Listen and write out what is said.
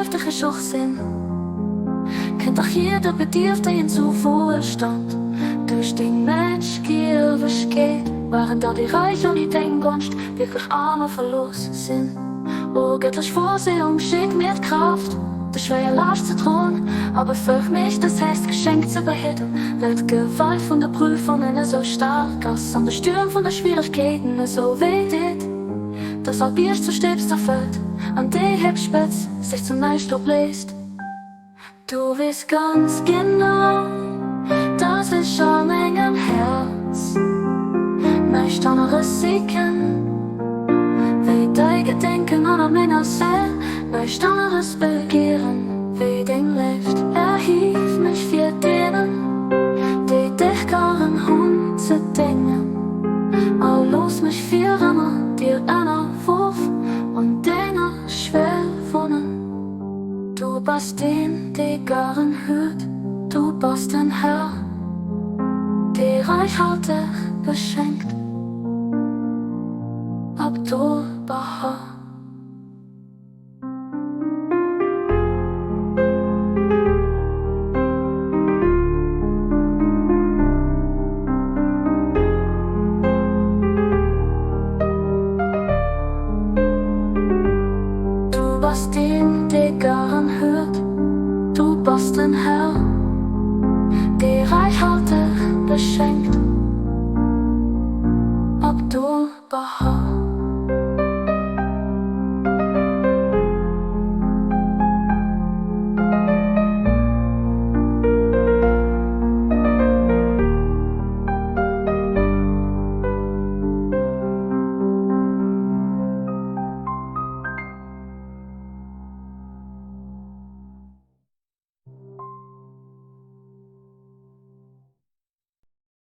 bedierfteg ech och sinn, Kennt dach jidder Bedierftegen zu Wohlstand. Duerch deng Menschgiewegkeet waren da déi Reich ouni deng Gonscht wierklech arm a verlooss sinn. O gëttlech Vorsehung, schéck mir d'Kraaft, déi schwéier Laascht ze droen, a befëlg mech, dës héchst Geschenk ze behidden, well d'Gewalt vun de Prüfungen esou staark ass an de Stürm vun de Schwieregkeeten esou wéi deet, dass all Bierg zu Stëbs zerfëllt an déi héchst Spëtz sech zum Näischt opléist. Du weess ganz genau, dass ech a mengem Häerz näischt aneres sichen, wéi däi Gedenken an a menger Séil näischt aneres begieren, wéi deng Léift. Erhief mech fir deenen, déi dech garen hunn, ze déngen, a looss mech fir ëmmer dir ënnerworf an denger Schwell wunnen. Du bass deen, dee garen huet, du bass den Här, dee räichhalteg beschenkt. Abdu'l-Bahá. Du bass deen, dee garen huet, du bass den Här, dee räichhalteg beschenkt.